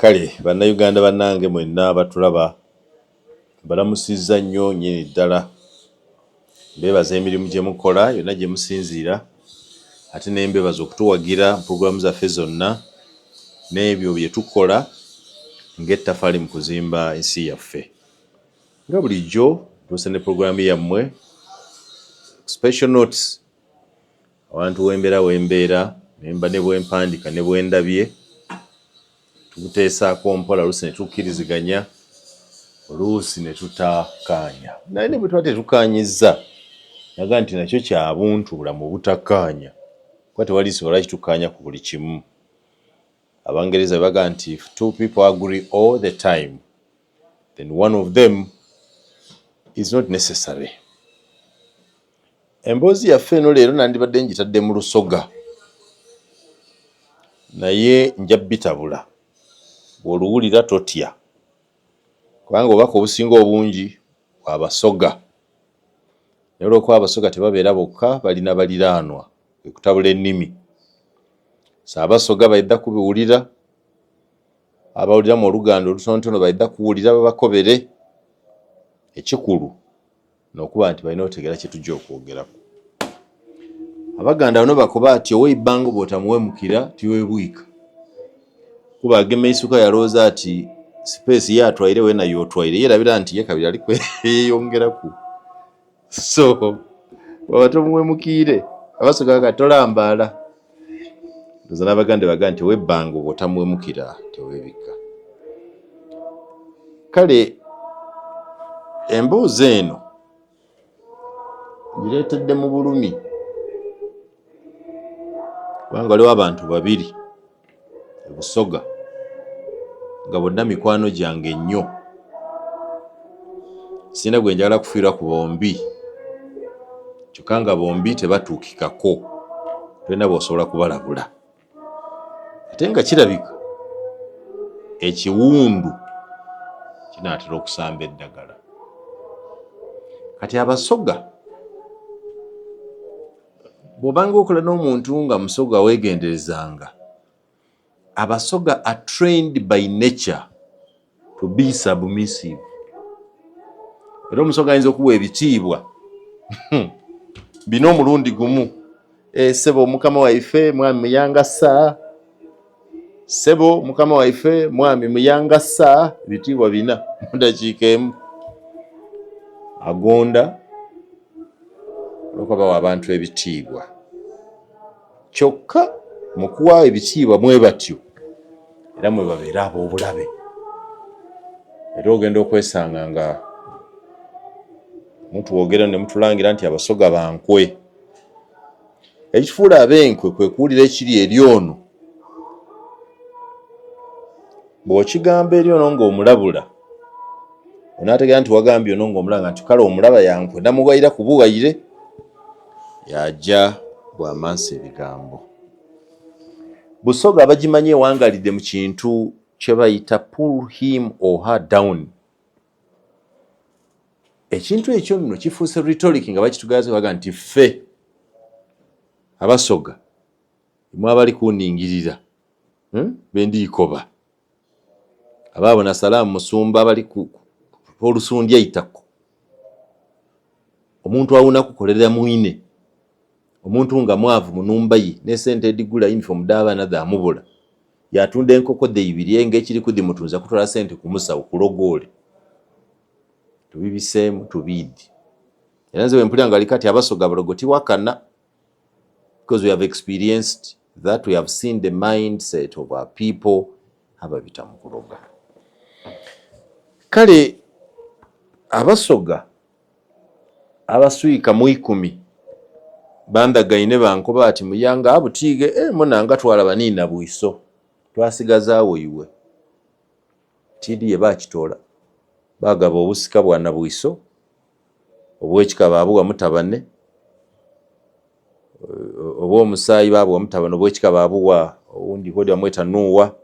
Kale Bannayuganda bannange mwenna abatulaba mbalamusizza nnyo nnyini ddala. Mbeebaza emirimu gye mukola yonna gye musinziira ate ne mbeebaza okutuwagira mu pulogulaamu zaffe zonna n'ebyo bye tukola ng'ettafaali mu kuzimba ensi yaffe. Nga bulijjo ntuuse ne pulogulaamu yammwe Special Notes Awantu wembeera wembeera nemba ne bwempandika ne bwendabye tubuteesaako mpola oluusi ne tukkiriziganya oluusi ne tutakkaanya naye ne bwe tuba tetukkaanyizza naga nti nakyo kya buntu bulamu obutakkaanya kuba tewali nsonga lwaki tukkaanya ku buli kimu. Abangereza bwe bagamba nti if two people agree all the time then one of them is not necessary. Emboozi yaffe eno leero nandibadde ngitadde mu Lusoga naye nja bitabula bw'oluwulira totya kubanga obubaka obusinga obungi bwa Basoga naye olw'okuba Abasoga tebabeera bokka balina baliraanwa kwe kutabula ennimi so Abasoga baidha kubiwulira abawuliramu Oluganda olutonotono baidha kuwulira babakobere ekikulu nokuba nti balina otegera kyetujja okwogeraku. Abaganda bano bakoba ati oweibbango bwotamuwemukira tiwebwika kuba agema eisuka yalowooza ati sipeesi ye atwaire wena yotwaire yerabira nti ye kabiri ali kweyongeraku so bwaba tomuwemukiire abasoga baga tolambaala ndoza n'abaganda baga nti owebbango bwotamuwemukira tewebikka. Kale emboozi eno ngireetedde mu bulumi kubanga waliwo abantu babiri e Busoga nga bonna mikwano gyange nnyo. Sirina gwe njagala kufiirwa ku bombi kyokka nga bombi tebatuukikako, tolina bw'osobola kubalabula. Ate nga kirabika ekiwundu kinaatera okusamba eddagala. Kati Abasoga bw'obanga okola n'omuntu nga Musoga weegenderezanga. Abasoga are trained by nature to be submissive. Era Omusoga ayinza okuwa ebitiibwa bina omulundi gumu. E, ssebo mukama waife mwami Muyanga saa, ssebo mukama waife mwami Muyanga saa, ebitiibwa bina mu dakiika emu. Agonda olwokuba bawa abantu ebitiibwa. Kyokka mu kuwa ebitiibwa mwe batyo era mwe babeera ab'obulabe. Era ogenda okwesanga nga mutwogera ne mutulangira nti Abasoga ba nkwe. Ekifuula ab'enkwe kwe kuwulira ekiri eri ono. Bw'okigamba eri ono ng'omulabula, onaategeera nti wagambye ono ng'omulanga nti kale omulaba yankwe namuwayira kubuwayire yaja bw'amansa ebigambo. Busoga abagimanyi ewangalidde mu kintu kye bayita pull him or her down. Ekintu ekyo nno kifuuse rhetoric nga bakitugaza baga nti ffe Abasoga imwe abali kuningirira hmm? bendiikoba abaabo na salaamu musumba abali ku olusundya itako omuntu awuna kukolerera mwine omuntu nga mwavu munumba ye nesente edigula uniform d'abaana dhamubula yatunda enkoko dhe ibiri enga ekiri kudhimutunza kutwala sente kumusawo kulogoole tubibiseemu tubiidi era nze wempulira nga likati Abasoga balogo tiwakana because we have experienced that we have seen the mindset of our people ababita mu kuloga. Kale Abasoga abaswika mu ikumi bandagaine bankoba ati Muyanga abutiige e, munanga twalaba niina bwiso twasigazaawo iwe tidi ye bakitoola bagaba obusika bwa Nabwiso obwekika babuwa mutabane obwomusaayi babuwa mutabane obwekika babuwa owundi kodi bamweta Nuuwa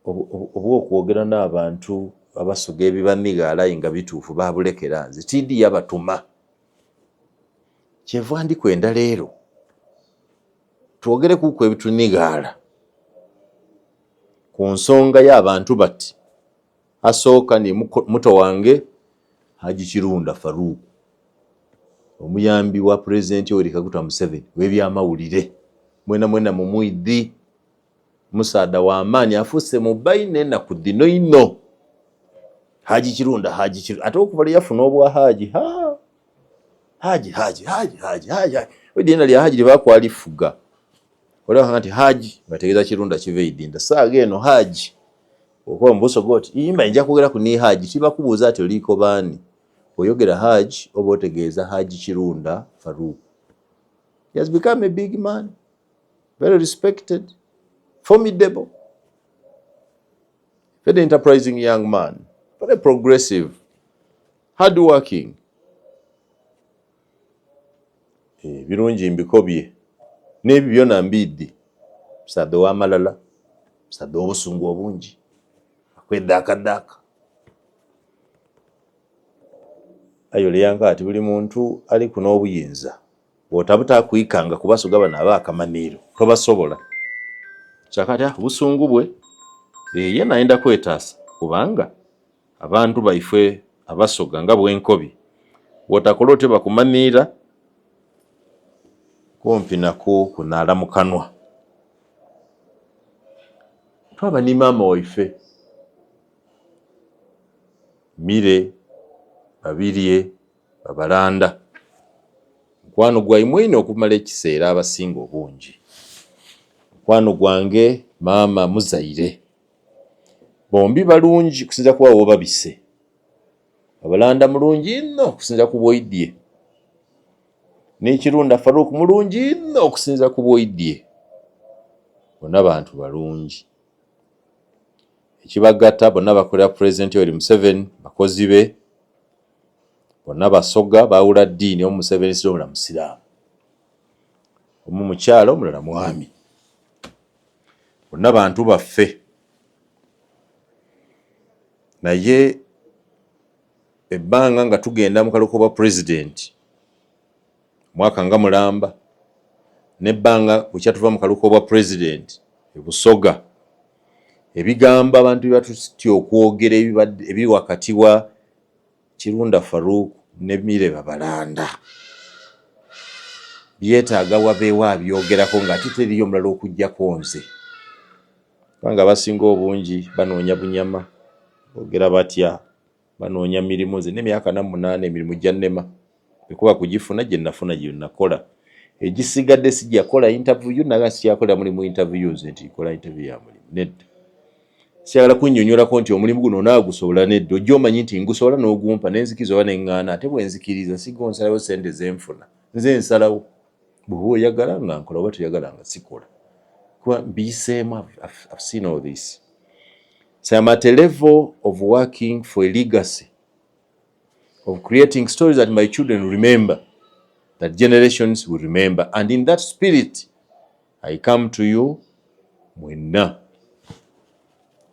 obwokwogera n'abantu abasoga ebibamiga alayi nga bituufu babulekera nze tidi yabatuma kyeva ndi kwenda leero twogere kuku ebitunigaala. Ku nsonga y'abantu bati, asooka ni muto wange Haji Kirunda Farouk, omuyambi wa Pulezidenti Yoweri Kaguta Museveni w'ebyamawulire. Mwena mwena mumwidhi, musaadha wa maani, afuuse mubaine enaku dhino inho. Haji Kirunda, Haji Kirunda, ate okuva lwe yafuna obwa Haji, ha Haji, Haji, Haji, Haji, Haji, Haji, lya Haji libaku alifuga. Olaba nti Haji bategeeza Kirunda kiva eidinda. Saaga eno Haji okuba mu busoga oti imba nja kwogera ku ni Haji, tibakubuuza ati oliiko baani. Oyogera Haji oba otegeeza Haji Kirunda Farouk. He has become a big man, very respected, formidable, very enterprising young man, very progressive, hardworking. Ebirungi mbikobye n'ebyo byona mbiidhi. Musaadha ow'amalala, musaadha ow'obusungu obungi, akwedhaakadhaaka. Aye ole yankoba ati buli muntu aliku n'obuyinza bw'otabutakwikanga ku Basoga bano ab'akamaniiro tobasobola. Kyaka ati obusungu bwe yena ayenda kwetaasa kubanga abantu baife Abasoga nga bwenkobye bw'otakola otyo bakumaniira kumpi naku kunaala mu kanwa. Twaba ni maama waife Mire Babirye Babalanda, mukwano gwaimwe inho okumala ekiseera abasinga obungi. Mukwano gwange maama muzaire. Bombi balungi kusinza kuba wobabise. Babalanda mulungi inho okusinza ku bwoidhye. Ni Kirunda Farouk mulungi inho okusinza ku bwoidhye. Bona bantu balungi. Ekibagatta bonna bakolera Pulezidenti Yoweri Museveni, bakozi be. Bonna Basoga, baawula ddiini, omu Musevenisite omulala Musiraamu. Omu mukyala omulala mwami. Bonna bantu baffe. Naye ebbanga nga tugenda mu kalulu k'obwa pulezidenti mwaka nga mulamba, n'ebbanga bukya tuva mu kalulu k'obwa pulezidenti e Busoga, ebigambo abantu bye batutya okwogera ebiri wakati wa Kirunda Farouk ne Mire Babalanda byetaaga wabeewo abyogerako ng'ate teriiyo mulala okuggyako nze. Kubanga abasinga obungi banoonya bunyama, boogera batya, banoonya mirimu. Nze n'emyaka 48 emirimu gyannema, bwe kuba kugifuna gye nafuna gye nakola. Egisigadde sijja kukola interview, naga sikyakolera mulimu interview nze nti nkola interview ya mulimu, nedda. Siyagala kunnyonnyolako nti omulimu guno onaagusobola, nedda. Ojja omanyi nti ngusobola n'ogumpa ne nzikiriza oba ne ŋŋaana, ate bwe nzikiriza sigwo nsalawo ssente ze nfuna, nze nsalawo. Bw'oba oyagala nga nkola, oba toyagala nga sikola. Kuba mbiyiseemu, I've seen all this. So I'm at a level of working for a legacy, of creating stories that my children remember, that generations will remember. And in that spirit, I come to you mwenna.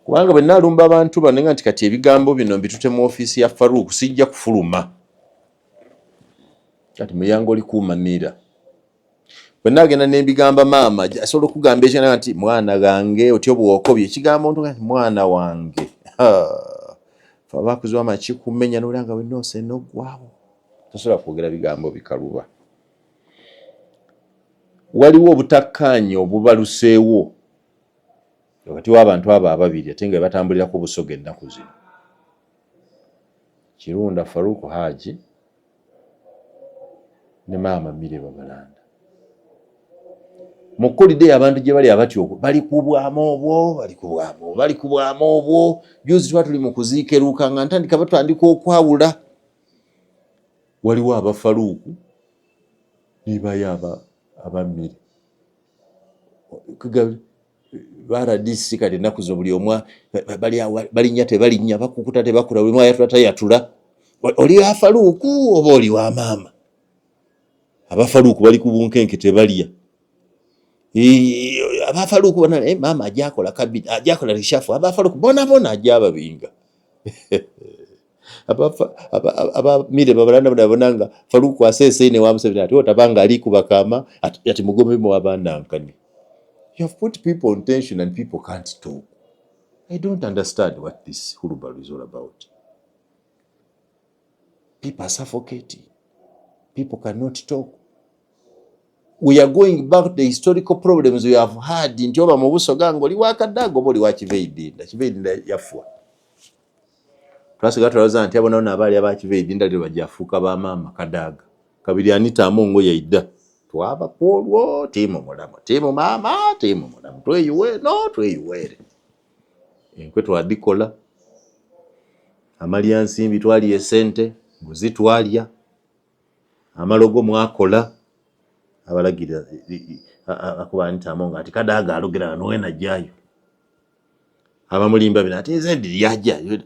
Kubanga bwe nnaalumba abantu bano nga nti kati ebigambo bino mbitute mu ofiisi ya Farouk, sijja kufuluma. Kati muyango oli kuumamira. Bwe nnaagenda ne mbigamba maama, asobola okugamba ekyo nti mwana wange otyo bw'okobye ekigambo nti mwana wange. Fe abakuzi wama kikumenya n'olaba nga wenoosa enoggwawo. Tosobola kwogera bigambo bikaluba. Waliwo obutakkaanya obubaluseewo wakati w'abantu abo ababiri ate nga batambulirako Busoga ennaku zino. Kirunda Farouk Haji ne maama Mire Babalanda. Mu kkolide abantu gye bali abatya okwo bali ku bwama obwo, bali ku bwama obwo, bali ku bwama obwo. Juzi tuba tuli mu kuziika eruuka nga ntandika batandika okwawula. Waliwo aba Farouk nebayo aba Mire. Ba RDC kati ennaku zino buli omu balinnya tebalinnya, bakukuta tebakula, buli omu ayatula tayatula. Oli wa Farouk oba oli wa maama? Aba Farouk bali ku bunkenke tebalya. Aba Farouk bona maama ajja akola kabini, ajja akola reshuffle. Aba Farouk bona bona ajja ababinga. Aba Mire Babalanda bona bona nga Farouk aseese ne wa Museveni ati otabanga ali kubakama ati mugombe mu abanankani. You have put people on tension and people can't talk. I don't understand what this hullabaloo is all about. People are suffocating. People cannot talk. We are going back to the historical problems we have had nti oba mu Busoga ng'oli wa Kadaga oba oli wa Kiveidinda. Kiveidinda yafa. Twasiga tulowooza nti abo nabo abaali aba Kiveidinda leero bajja ba maama Kadaga. Kabiri Anita Amongo yaidda. Twaba ku olwo team mulamu, team maama, team mulamu. Tweyiwe no tweyiweere. Enkwe twadikola. Amalya nsimbi twalya esente, nguzi twalya. Amalogo mwakola. Abalagira akuba Anita Amongo ati Kadaga alogera wano wena ajjayo. Abamulimba bino ati nze ndiri yajja.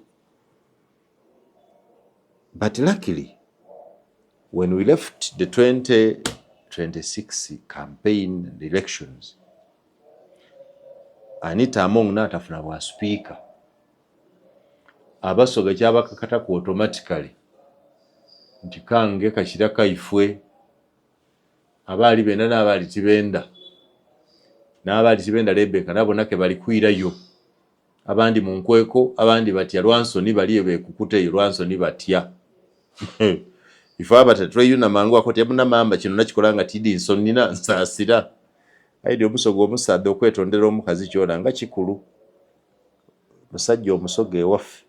But luckily, when we left the 2026 campaign and elections, Anita Among n'atafuna bwa speaker. Abasoga kyabakakatako automatically nti kange kakira kaifwe abaali benda n'abaali tibenda n'abaali tibenda Rebecca nabo nake bali kwirayo, abandi mu nkweko, abandi batya lwansoni, baliyo beekukuta eyo lwansoni batya. Ife abata tweyuna mangu ako tebuna mamba kino nakikola nga tidi nsoni nina nsaasira. Aidi omusoga omusaadde okwetondera omukazi kyona nga kikulu. Musajja omusoga ewaffe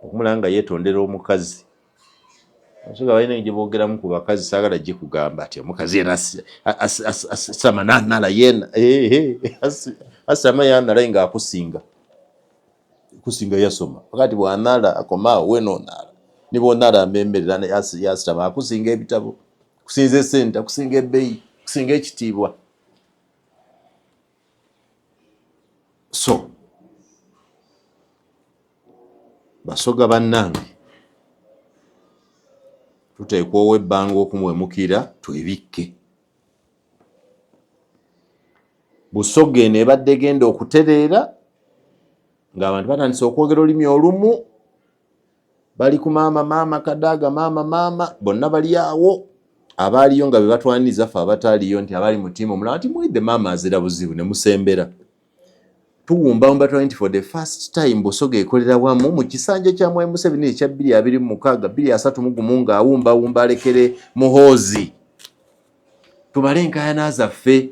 okumulaba nga yeetondera omukazi. Abasoga balina engeri gye boogeramu ku bakazi, saagala gikugamba ati omukazi yena asama nanala yena asama yanala nga akusinga kusinga yasoma wakati bw'anaala akomaawo wena onaala ne bw'onaala amemerera yasitama akusinga ebitabo, kusinza esente, akusinga ebbeeyi, kusinga ekitiibwa. So Basoga bannange, tuteekwa ow'ebbanga okumuwemukira twebikke. Busoga eno ebadde egenda okutereera ng'abantu batandise okwogera olulimi olumu, bali ku maama maama Kadaga maama maama, bonna bali awo abaaliyo nga be batwaniriza ffe abataaliyo nti abali mu ttiimu omulala nti mwidde maama azira buzibu ne musembera. Tuwumbawumba twali nti for the first time Busoga ekolera wamu mu kisanja kya Mwami Museveni ekya 2026 2031 ng'awumbawumba alekere Muhoozi tumale enkaayana zaffe.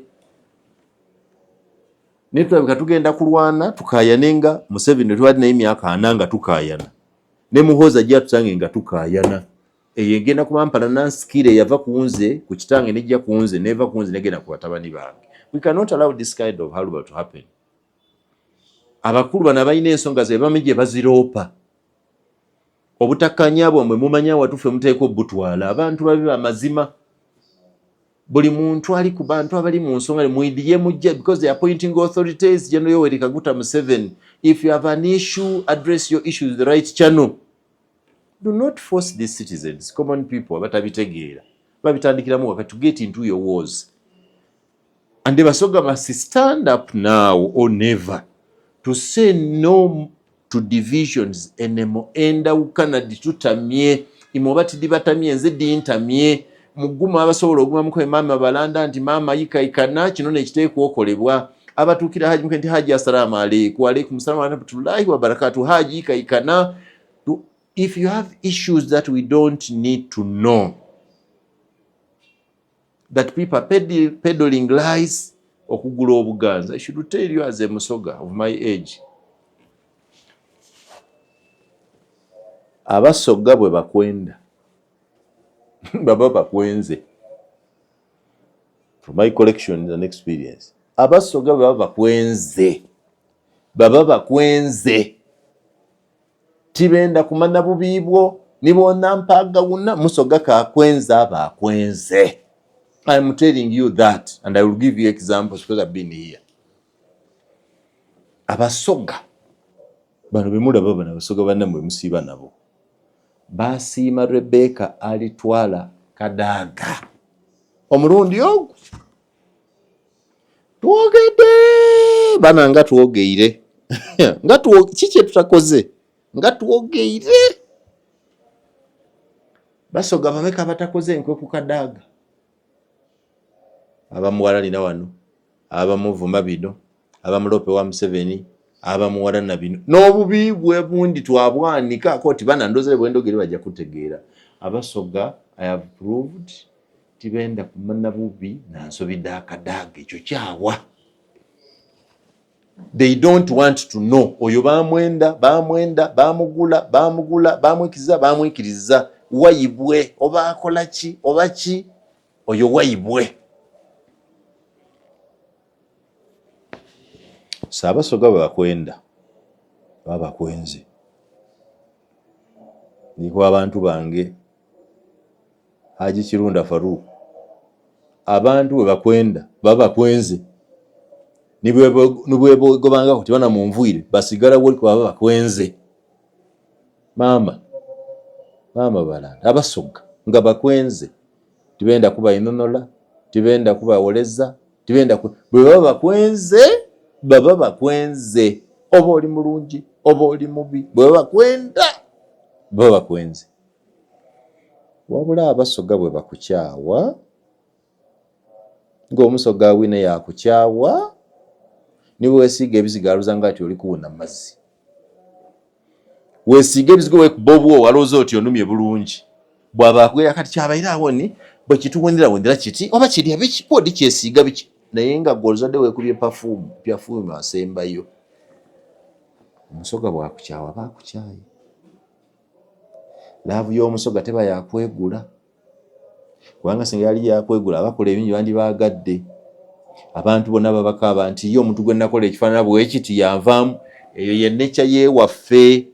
Naye tulabika tugenda kulwana tukaayane nga Museveni tubadde naye emyaka 40 nga tukaayana, ne Muhoozi ajja tusange nga tukaayana. Eyo egenda kuba mpalana nsikire eyava ku nze ku kitange nejja ku nze neva ku nze negenda ku batabani bange. We cannot allow this kind of hullabaloo to happen. Abakulu bano abalina ensonga ze bamanyi gye baziroopa. Obutakkaanya bwammwe mumanya watufe muteekwa obutwala. Abantu babi bamazima. Buli muntu ali ku bantu abali mu nsonga muidiye mujja because they are appointing authorities. General Yoweri Kaguta Museveni, if you have an issue, address your issue with the right channel. Do not force these citizens, common people abatabitegeera babitandikiramu wakati to get into your wars. And the Basoga must stand up now or never to say no to divisions anymore. Endawukana ditutamye imwe oba tidibatamye nze dintamye. Muguma abasobola oguma mukoye maama balanda nti maama yikaikana kino nekiteekwa okolebwa. Abatuukira Haji muke nti Haji assalamu alaikum, wa alaikum salamu wa rahmatullahi wa barakatuh. Haji yikaikana. If you have issues that we don't need to know, that people are peddling lies okugula obuganza. I should tell you as a Musoga of my age, Abasoga bwe bakwenda baba bakwenze. From my collections and experience, Abasoga bwe baba bakwenze baba bakwenze, tibenda kumanya bubi bwo nibona mpaga wuna Musoga kakwenza aba akwenze. I am telling you that and I will give you examples because I've been here. Abasoga bano bemulaba bano Abasoga bannammwe musiiba nabo basiima Rebecca alitwala Kadaga omulundi ogwo twogedde bana nga twogeire nga ki kye tutakoze nga twogeire. Basoga bameka batakoze enkwe ku Kadaga? Abamuwalanira wano, abamuvuma bino, abamulope wa Museveni, Abamuwalana bino n'obubi bwe bundi twabwanika koti bana ndozere bwendogere bajja kutegeera. Abasoga, I have proved, tibenda kumana bubi na nsobi daakadaaga, ekyo kyawa. They don't want to know oyo bamwenda, bamwenda, bamugula, bamugula, bamwikiriza, bamwikiriza wayibwe oba akola ki oba ki, oyo wayibwe. Saabasoga bwe bakwenda baba bakwenze. Ndiko abantu bange, Haji Kirunda Farouk, abantu bwe bakwenda baba bakwenze, nibwebogobangako tibana munvwire basigala woli baba bakwenze. Maama maama balanda Abasoga nga bakwenze, tibenda kubayinonola, tibenda kubawoleza, tibenda bwe baba bakwenze baba bakwenze, oba oli mulungi oba oli mubi, bwe baba bakwenda baba bakwenze. Wabula Abasoga bwe bakukyawa, ng'Omusoga awine yakukyawa, ni bwesiiga ebizigo alowooza nga ati oli kuwuna mazzi. Weesiiga ebizigo weekuba obwowa alowooza oti onumye bulungi. Bw'aba akugera kati kyabaire awo ni bwe kituwundira wundira kiti oba kirya biki kwodi kyesiiga biki, naye nga gwe oluzadde weekubye pafuumu pafuumu asembayo. Omusoga bw'akukyawa aba akukyaye. Laavu y'Omusoga teba yakwegula, kubanga singa yali yakwegula abakola ebingi bandibaagadde. Abantu bonna babakaaba nti ye omuntu gwe nakola ekifaanana bwe kiti yanvaamu. Eyo ye nature y'ewaffe.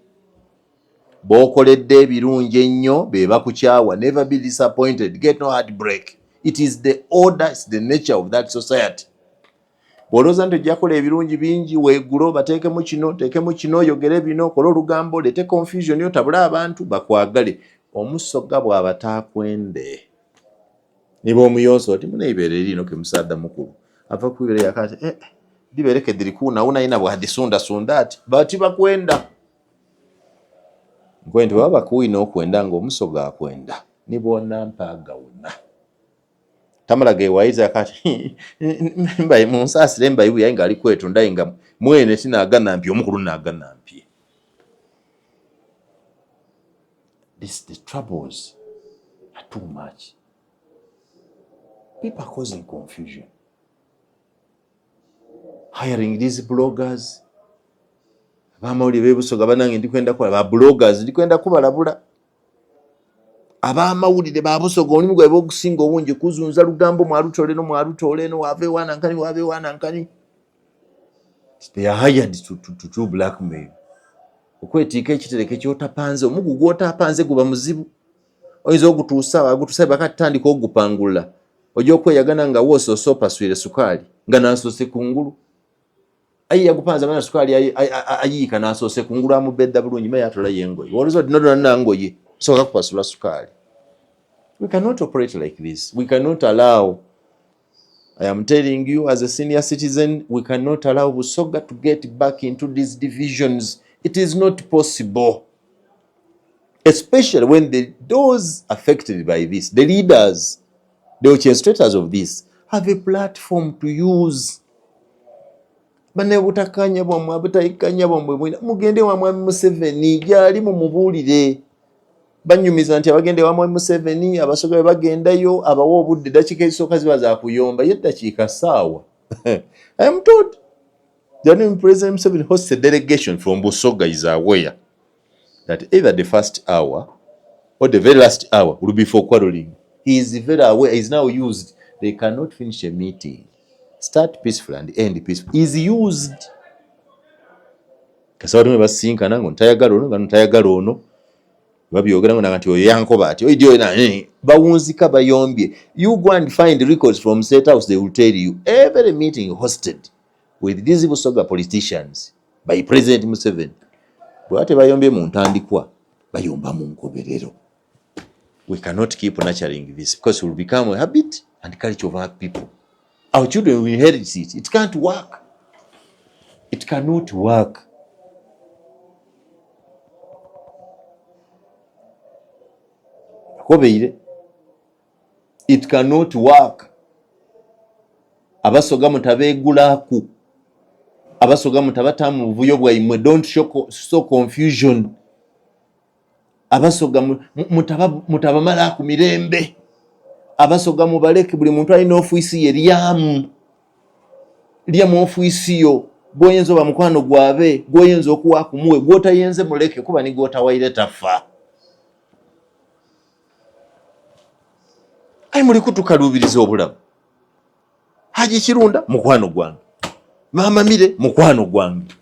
B'okoledde ebirungi ennyo be bakukyawa. Never be disappointed, get no heartbreak. It is the order, it's the nature of that society. Bw'olowooza nti ojja kukola ebirungi bingi, weegule, obateekemu kino, oteekemu kino, oyogere bino, okole olugambo, oleete confusion, otabule abantu bakwagale. Omusoga bw'aba taakwende, niba omuyonsa oti muna ibeere lino ke musaadha mukulu ava ku ibeere yaka ati eh, dibeere ke dhiri kuwunawuna yina bw'adhisundasunda ati bati bakwenda. Nkoye nti baba bakuwina okwenda ng'Omusoga akwenda, ni bw'onampa agawuna. Tamala gewayiza kati mbaye munsaasire mbaye buyaye ng'ali kwetunda aye nga mwene tinagana mpye omukulu nagana mpye. This the troubles are too much. People are causing confusion. Hiring these bloggers. Abamawulire b'eBusoga banange ndikwenda kuba ba bloggers, ndikwenda kubalabula. Abamawulire ba Busoga omulimu gwabwe ogusinga obungi kuzunza lugambo, mwalutola eno, mwalutola eno, wava ewa nankani, wava ewa nankani. They are hired to blackmail. Okwetiika ekitereke kyotapanze, omugu gwotapanze guba muzibu. Oyinza ogutuusa, agutuusa bakatandika ogupangula. Ojja okweyagana nga woosoose opaswire sukaali nga nasoose kungulu. Ayi yagupanze amanya sukaali ayiika nasoose kungulu amubedda bulungi maye atola yengoye. Woluza oti nodona nangoye soka kupasula sukaali. We cannot operate like this. We cannot allow, I am telling you as a senior citizen, we cannot allow Busoga to get back into these divisions. It is not possible. Especially when those affected by this, the leaders, the orchestrators of this, have a platform to use. Bane butakanya bwamwe, abutaikanya bwamwe bwina, mugende wa Mwami Museveni, gyali mumubuulire. Banyumiza nti abagende wa Mwami Museveni, Abasoga bwe bagendayo, abawa obudde, eddakiika ezisooka ziba za kuyomba, ye eddakiika ssaawa. I am told that when President Museveni hosts a delegation from Busoga is aware that either the first hour or the very last hour will be for quarreling. He is very aware, he is now used. They cannot finish a meeting. Start peaceful and end peaceful. He is used. Kasaba tumwe basinkana ngo ntayagala ono, nga ntayagala ono. Babyogera ngo nti oyo yankoba ati, oyo oyo na, bawunzika bayombye. You go and find records from State House, they will tell you every meeting hosted with these Busoga politicians by President Museveni. Bwe tebayombye mu ntandikwa, bayomba mu nkomerero. We cannot keep nurturing this because it will become a habit and culture of our people. Our children will inherit it. It can't work. It cannot work. Kobeire. It cannot work. Abasoga mutabeegulaku. Abasoga mutabata mu buvuyo bwaimwe, don't show so confusion. Abasoga mutabamala ku mirembe. Abasoga mubaleke, buli muntu alina ofiisi ye, lyamu lya mu ofiisi yo. Gwoyinza oba mukwano gwabe, gwoyinza okuwa kumuwe, gwotayenze muleke, kuba ni gwotawaire tafa. Ayi muli kutukaluubiriza obulamu. Haji Kirunda mukwano gwange, Maama Mire mukwano gwange.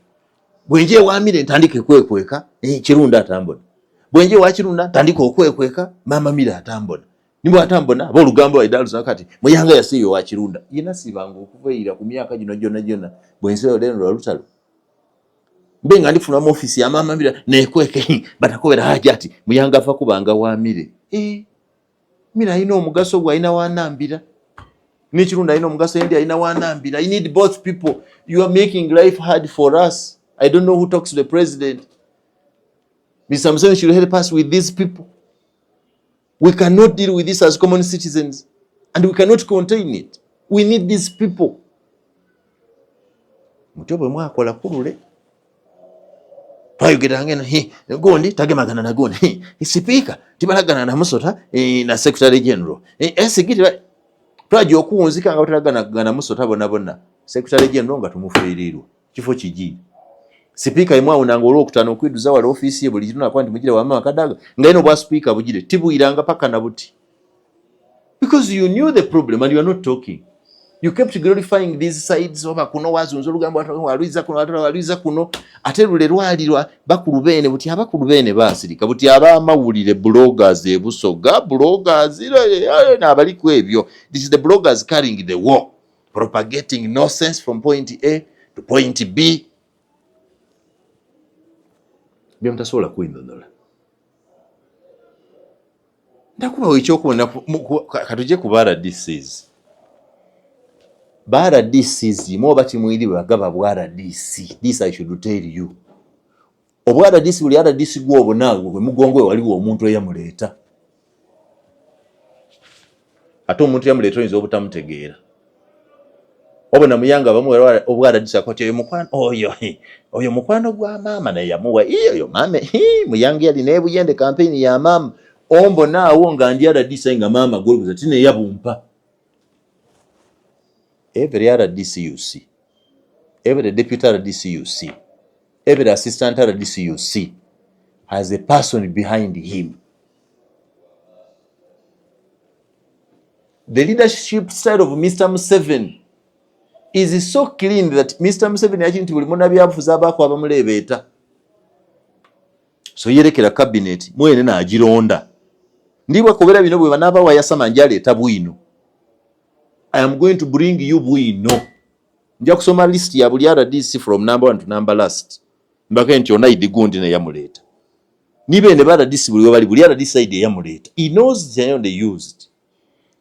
Bwenje ewa Mire ntandika ekwekweka, Kirunda atambona. Bwenje ewa Kirunda ntandika okwekweka, Maama Mire atambona. Nimbo atambona ab'olugambo waidaluza kati Muyanga yasiiba ewa Kirunda. Yena siibanga okuva eira ku myaka gino gyonna gyonna bwensi olendo lwa lutalo. Mbe nga ndifuna mu ofiisi ya Maama Mire nekweke batakobera Haji ati Muyanga ava kubanga wa Mire. Mire alina omugaso gwe, alina wanambira. N'Ekirunda alina omugaso, endi alina wanambira. I need both people. You are making life hard for us. I don't know who talks to the president. Mr. Museveni should help us with these people. We cannot deal with this as common citizens, and we cannot contain it. We need these people. Mutyo bwe mwakola kulule twayogeranga eno gundi tagemagana na gundi, sipiika tibalagana na musota na secretary general SG twajja okuwunzika nga batalagana na musota bona bona, secretary general nga tumufiirirwa kifo kigi. Sipiika imwawunanga olwokutaano okwiduza wala ofiisi ye buli kino nakuba nti mugire wamama Kadaga nga ino obwa sipiika bugire tibuyiranga paka na buti, because you knew the problem and you are not talking. You kept glorifying these sides. Oba kuno wazunza olugambo, walwiza kuno, walwiza kuno, ate lule lwalirwa bakulu beene buti abakulu beene baasirika buti abamawulire bloggers ebusoga bloggers n'abaliku ebyo. This is the bloggers carrying the war, propagating nonsense from point A to point B byemutasobola kwinonora. Ndakubawo ekyokubona, katujje ku ba RDCs. Ba RDCs mu oba kimwiri bagaba bwa RDC. This I should tell you. Obwa RDC, buli RDC gw'obona gwe mugongo we waliwo omuntu eyamuleeta. Ate omuntu eyamuleeta oyinza obutamutegeera. Obona Muyanga bamuwa obwa RDC akoti oyo mukwano, oyo mukwano gwa maama naye yamuwa oyo maama. Muyanga yali n'ebuyende campaign ya maama. Ombona awo nga ndi RDC nga maama gw'olubuza tine yabumpa. Every RDC you see, every deputy RDC you see, every assistant RDC you see has a person behind him. The leadership style of Mr. Museveni is so clean that Mr. Museveni yakiri nti buli munnabyabufuzi abaako abamuleebeeta. So yerekera cabinet mwene n'agironda. Ndibwakobera bino bwe banaaba wayasama njaleeta bwino. I am going to bring you bwino. Nja kusoma list ya buli RDC from number one to number last. Mbake nti ona idi gundi ne yamuleeta. Nibe ne ba RDC buli webali, buli RDC side eyamuleeta. He knows the used.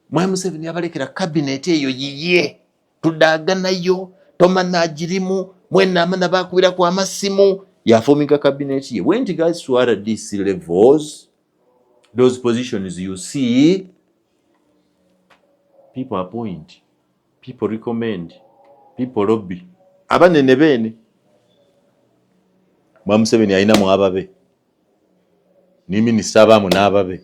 Mwami Museveni yabalekera cabinet eyo yiye. Tudaganayo, tomana agirimu, mwena amana bakubirako amasimu, yafominga cabinet ye. When it goes to RDC levels, those positions you see, people appoint, people recommend, people lobby. Abanene beene. Mwami Museveni alinamu ababe. Ni minisita abaamu n'ababe.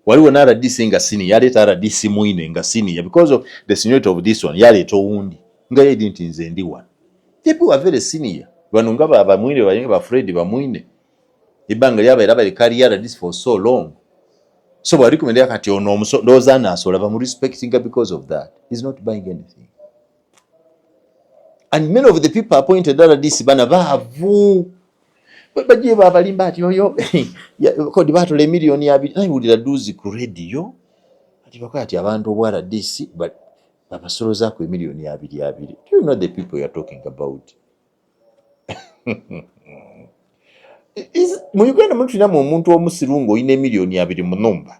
Waliwo ne RDC nga senior, yaleeta RDC mwine nga senior because of the seniority of this one, yaleeta owundi. Nga yedi nti nze ndi wano. People are very senior. Bano nga ba Bamwine, ba ba Fred Bamwine. Ebbanga lyabaera bali career RDC for so long. So bwa recommend kati ono ndowooza anaasobola bamurespectinga because of that. He's not buying anything. And many of the people appointed RDC bana baavu. Bagiye babalimba ati oyo kodi baatola emiliyoni abiri. Nayiwulira duzi ku radio ati bakola ati abantu obwa RDC babasolozaako emiliyoni abiri abiri. Do you know the people you are talking about? Mu Uganda muno tulinamu omuntu omusiru ng'olina emiliyoni 20 mu nnumba.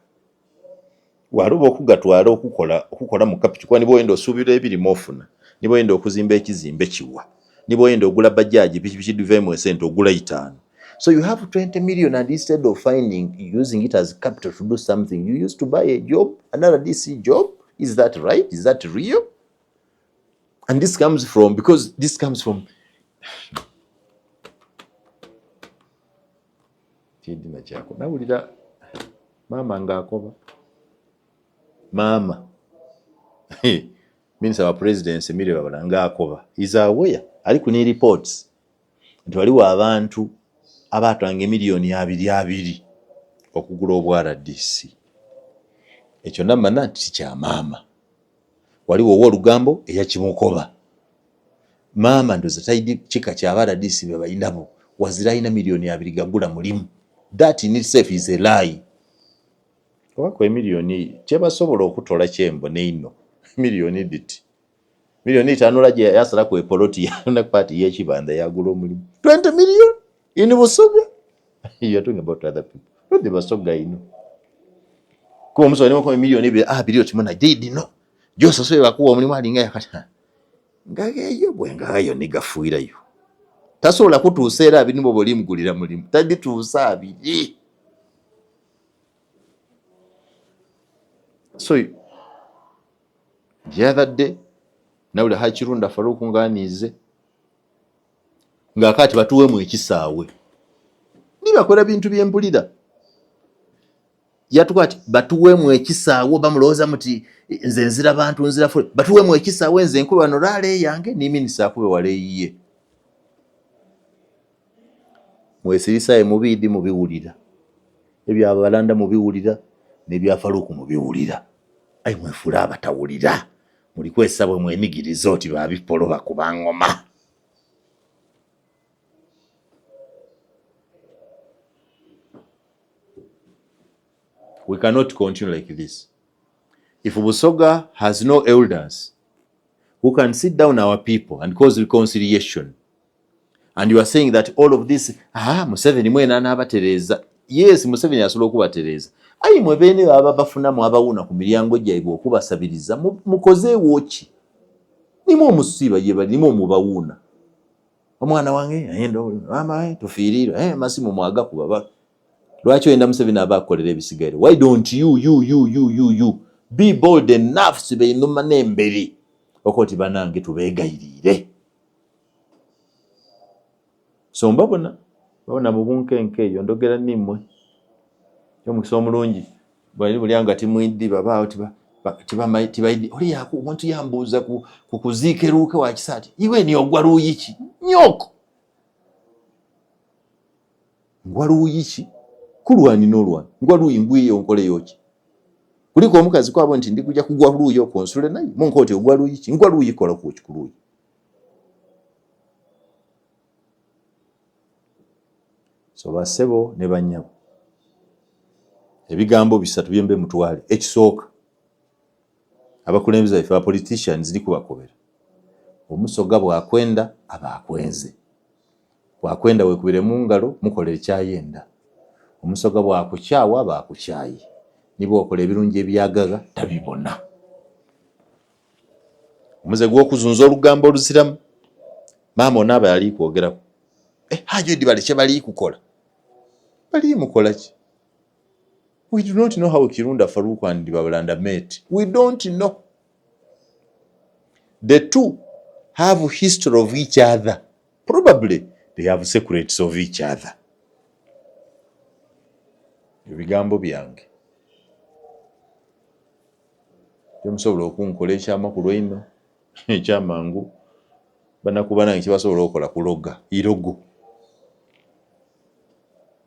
Waluba okugatwala okukola mu capital, kuba niba oyenda osuubira ebirimu ofuna, niba oyenda okuzimba ekizimbe kiwa, niba oyenda ogula bajaji pikipiki diveemu esente ogula 5. So you have 20 million and instead of using it as capital to do something, you used to buy a job, another DC job. Is that right? Is that real? And this comes from, because this comes from Tidina kyako nawulira maama ng'akoba maama minisita wa presidency Milly Babalanda ng'akoba is aware ali ku ne reports nti waliwo abantu abaatwanga emiliyoni abiri abiri okugula obwa RDC. Ekyo namana nti kya maama, waliwo owoolugambo eyakimukoba maama ndoza taidi kika kya RDC be balinabo wazira alina miliyoni 20 gagula mulimu. That in itself is a lie. Obako emiliyoni kyebasobola okutola kyembona ino miliyoni diti miliyoni 5 lajja yasala ku epoloti paati y'ekibanda yagula omulimu 20 million in Busoga. You are talking about other people, not the Basoga. Ino kuba omusoga nimukuba miliyoni 2 abiri otimona didi no gyosasobe bakuwa omulimu alinga yakata ngageyo bwe ngayo nigafuirayo tasobola kutuusa era abiri nibo bolimugulira mulimu tagituusa abiri. So the other day nawulira Hakirunda Faruku nganiize ng'akaati batuweemu ekisaawe nibakola bintu byempulira yatuka ati batuweemu ekisaawe bamulowooza muti nze nzira bantu nzira fule batuweemu ekisaawe nze nkube wano rally yange ni minisita akube wala eyiye. Mwesirisaye mubiidi mubiwulira ebyabalanda mubiwulira n'ebya Faruku mubiwulira ayi mwefuula abatawulira muli kwesa bwe mwenigiriza oti babipolo bakuba ngoma. We cannot continue like this. If Busoga has no elders who can sit down our people and cause reconciliation, and you are saying that all of this, ah, Museveni mwena anaabatereeza. Yes, Museveni asobola okubatereeza. Ayi mwe beene baba bafunamu abawuna ku miryango gyaibwe okubasabiriza mukozeewo ki? Nimwe omusiiba gye bali, nimwe omubawuuna. Omwana wange ayenda mama tufiirirwe masimu mwagakuba. Lwaki oyenda Museveni aba akolera ebisigaire? Why don't you you you you you you be bold enough sibe inuma n'emberi okoti banange tubeegayirire. So mbabona babona mu bunkenke eyo ndogera nimmwe omukisa omulungi bali bulya nga timwiddi babaawo tibaidi oli yaku omuntu yambuuza ku kuziika eruuke wakisa ati iwe ni ogwa luuyi ki nyoko ngwa luuyi ki kulwani n'olwani ngwa luuyi ngwiyo nkoleyo ki kuliko omukazi kwabo nti ndikuja kugwa luuyi okwo naye munko oti ogwa luuyi ki ngwa luuyi kola ku kuluuyi. So bassebo ne bannyabo, ebigambo bisatu byembe mutwale. Ekisooka, abakulembeze baffe ba politicians ndikubakobera, omusoga bw'akwenda aba akwenze, bw'akwenda weekubire mu ngalo mukola ekyayenda. Omusoga bw'akukyawa aba akukyaye, ni bw'okola ebirungi ebyagaga tabibona. Omuze gw'okuzunza olugambo oluziramu maama onaaba yali kwogeraku hajo edibale kye bali kukola bali mukola ki? We do not know how Kirunda Farouk and Babalanda met. We don't know. The two have history of each other. Probably they have secrets of each other. Ebigambo byange temusobola okunkola ekyamakulu eno ekyamangu banakuba nange kyebasobola okukola kuloga irogo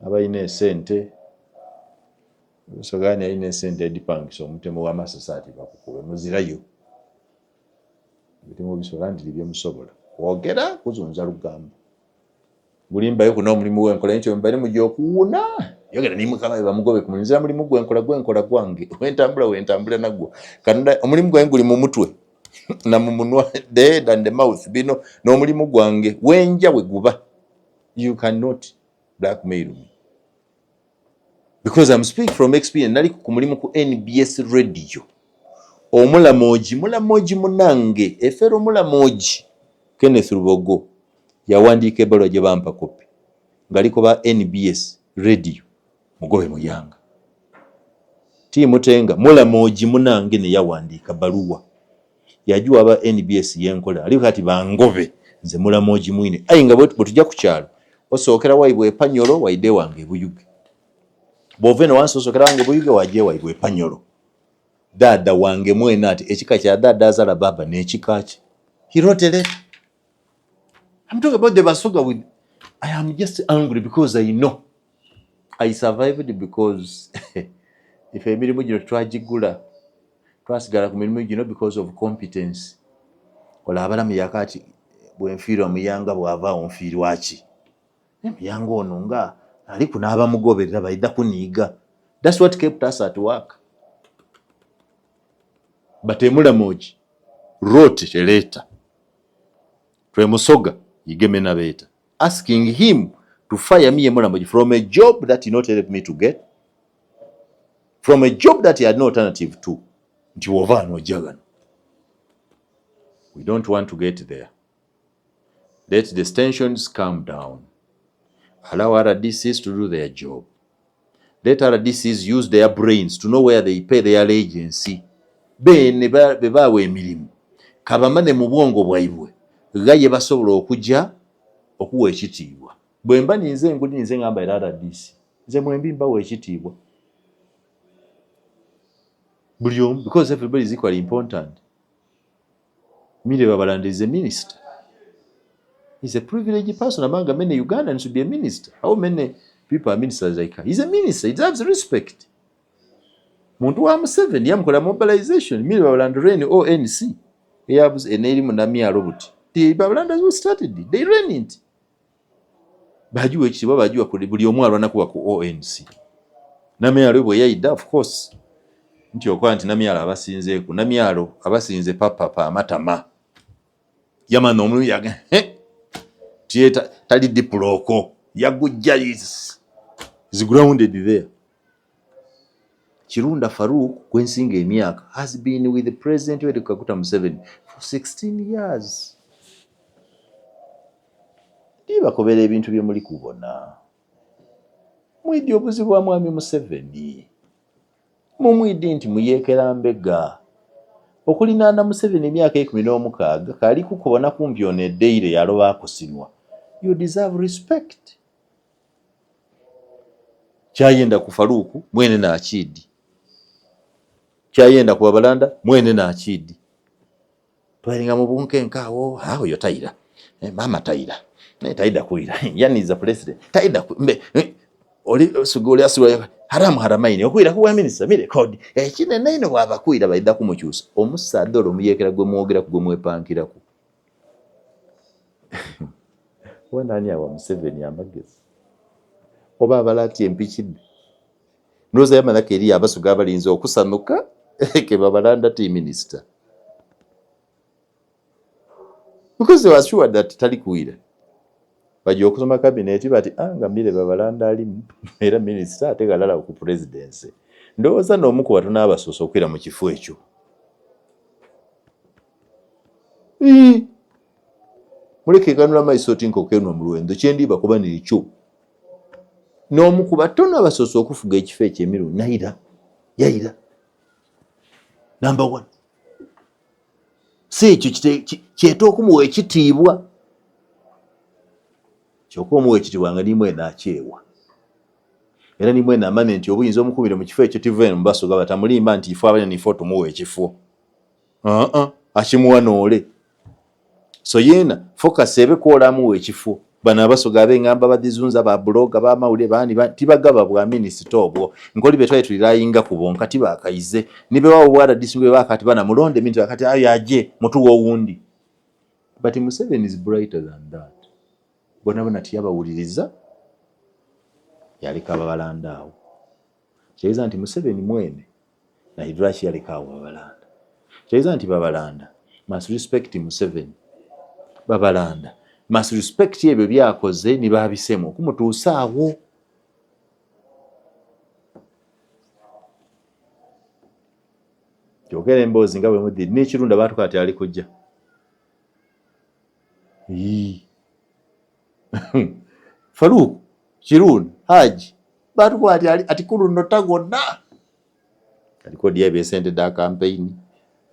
abalina esente Sogani alina esente edipangisa omutemu w'amasasi ati bakukube muzirayo temubisobola nti byemusobola kwogera kuzunza lugambo gulimbayo kuna omulimu gwenkola nti mbali mujja okuwuna yogera ni mukama bamugobe ku nzira mulimu gwenkola gwenkola gwange wentambula wentambula nagwo kanada omulimu gwange guli mu mutwe na mu munwa, the head and the mouth, bino n'omulimu gwange wenja we guba. You cannot blackmail me because I'm speaking from experience. Nali ku mulimu ku NBS radio, omulamoji mulamoji munange efero mulamoji Kenneth Rubogo yawandiika ebbaluwa gye bampa kopi ng'aliko ba NBS radio mugobe muyanga tiimutenga mulamoji munange ne yawandiika baluwa yagiwa aba NBS yenkola aliko kati bangobe. Nze Mulamogi mwine. Aye nga bwe tujja ku kyalo, osookera waibwe epanyolo waidde wange ebuyuge. Bw'ova eno wansi osookera wange ebuyuge wajja ewaibwe epanyolo. Dada wange mwene ati ekika kya dada azala baba n'ekika kye. He wrote a letter. I'm talking about the Basoga with I am just angry because I know I survived because if emirimu gino twagigula twasigala ku mirimu gino because of competence. Ola abalamu yakati bwenfiirwa muyanga bw'ava awo nfiirwa ki? Muyanga ono nga ali kunaabamugoberera baidha kuniiga. That's what kept us at work. But Emulamogi wrote a letter to Musoga Igeme Nabeta asking him to fire me Emulamogi from a job that he not helped me to get, from a job that he had no alternative to. Nti wova anojja gano. We don't want to get there. Let the tensions calm down. Allow RDCs to do their job. Let RDCs use their brains to know where they pay their agency. Bene be baawa emirimu kabamane mu bwongo bwaibwe ga ye basobola okujja okuwa ekitiibwa. Bwe mba ninze enguli ninze ngamba era RDC nze mwembi mbawa ekitiibwa buli omu, because everybody is equally important. Mire Babalanda is a minister. He's a privileged person among many Ugandans to be a minister. How many people are ministers like her? He's a minister. He deserves respect. Muntu wa Museveni yamukola mobilization. Mire Babalanda ran ONC. Eyabuze enerimu namyalo buti. The Babalandas who started it. They ran it. Bajiwa ekitiibwa bajiwa buli omu alwana kuba ku ONC. Namyalo bwe yayidda, of course. Nti okuba nti Namyalo abasinzeeku. Namyalo abasinze papapa amatama. Yamana omulimu yaga tiye tali diploko yagujja is grounded there. Kirunda Farouk gwensinga emyaka has been with the president Yoweri Kaguta Museveni for 16 years. Ndibakobera ebintu bye muli kubona. Mwidi obuzibu bwa mwami Museveni. Mumwidi nti muyeekera mbega. Okulinaana Museveni emyaka 16 kali kukubona kumpi ono eddeire yaloba akusinwa. You deserve respect. Kyayenda ku Faruku mwene n'Akidi. Kyayenda ku Babalanda mwene n'Akidi. Twalinga mu bunkenke awo, awo yo tayira. Mama tayira. Naye tayida kuyira. Yani is a president. Tayida mbe oli sugoli asula haramu haramaini okwira kuwa minister mire kodi ekinene ino bw'abakwira baida kumukyusa omusaadde olwo omuyekera gwe mwogera ku gwe mwepankiraku. Oba nani awa Museveni amagezi oba abala ati empikidde ndowooza yamalako eri Abasoga abalinze okusanuka ke Babalanda ti minister because they were sure that tali kuwira. Bajja okusoma cabinet bati nga Mire Babalanda alimu era minister ate galala ku presidency. Ndowooza n'omu ku batono abasoose okwira mu kifo ekyo. Muleke kanula maiso oti nkokenwa mu lwendo kyendiba kuba nekyo. N'omu ku batono abasoose okufuga ekifo ekyo emirundi nayira yayira number one. Si ekyo kyeta okumuwa ekitiibwa. Kyokka omuwa ekitiibwa nga nimwe nakyewa. Era nimwe namanya nti obuyinza omukubire mu kifo ekyo tiva eno mu Basoga batamulimba nti ife abane nife otumuwa ekifo. Akimuwa noole. So yeena focus ebe kwola amuwa ekifo. Bano Abasoga ab'engamba badizunza ba blogger b'amawulire baani tibagaba bwa minisita obwo. Nkoli be twali tulirayinga ku bonka tibakayize. Nibe wawo bwa RDC bwe bakati bana mulonde minti bakati ayo aje mutuwa owundi. But Museveni is brighter than that. Bona bona tiyabawuliriza yaleka Babalanda awo. Kitegeeza nti Museveni mwene naye lwaki yaleka awo Babalanda? Kitegeeza nti Babalanda must respect Museveni. Babalanda must respect ebyo byakoze ni babisemu okumutuusa awo. Kyogera emboozi nga bwe mudiri n'Ekirunda baatuka ati ali kujja. Farouk Kirunda Haji baatuka ati ali ati kuluno tagona. Ati kodi yaibwe esente dha campaign,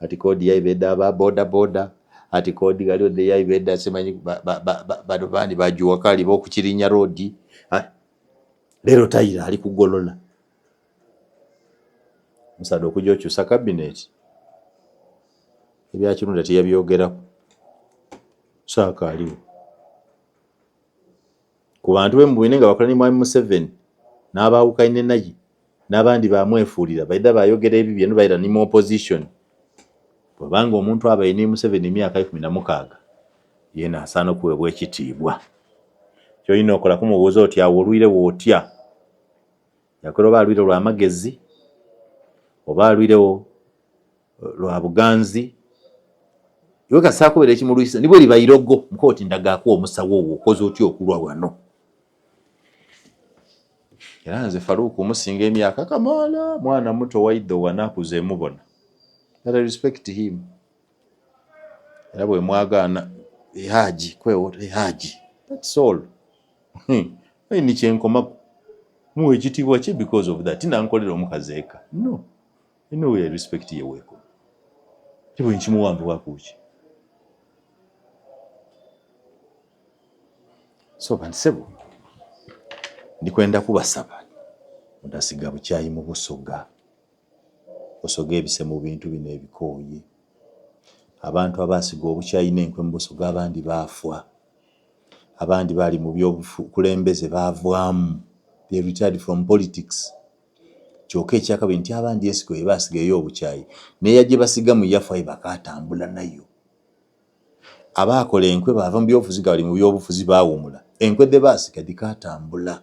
ati kodi yaibwe edha ba boda boda, Ati kodi galiwo deyaibeda simanyi bano bandi bajuwakali bokukirinya road. Leero tayira ali kugolola musaada okujja okyusa cabinet ebyakirunda teyabyogeraku saaka aliwo ku bantu be mubwine nga bakola ne mwami Museveni n'abaawukanye naye n'abandi bamwefuulira baida bayogera ebibye no baira ni mu opposition. Bw'abanga omuntu abaye ne Museveni emyaka 16 yena asaana okuweebwa ekitiibwa. Ky'olina okola kumubuuza oti awo olwire w'otya, yakola oba alwire lw'amagezi oba alwirewo lwa buganzi. Iwe kasaakubeera ekimulwisa nibwe liba irogo mukooti ndagaako omusawo wo okoze otya okulwa wano. Era nze Faruku musinga emyaka kamaala, mwana muto waidho wanakuze emubona, but I respect him. Era bwe mwagaana ehaji kwewota ehaji, that's all. Ni kyenkomaku muwa ekitiibwa kye because of that. Tinankolera omukazi eka, no ino we respect ye weeko tibwe nkimuwanvu wakuki. So bansebo ndikwenda kubasaba mutasiga bukyayi mu Busoga. Busoga ebise mu bintu bino ebikooye. Abantu abaasiga obukyayi n'enkwe mu Busoga abandi baafwa, abandi baali mu byobukulembeze baavwamu, they retired from politics. Kyokka ekyakabiri nti abandi ensigo ye baasiga ey'obukyayi n'eya gye basiga mu yafa ye bakaatambula nayo. Abaakola enkwe baava mu byobufuzi nga bali mu byobufuzi baawumula, enkwe dhe baasiga dhikaatambula.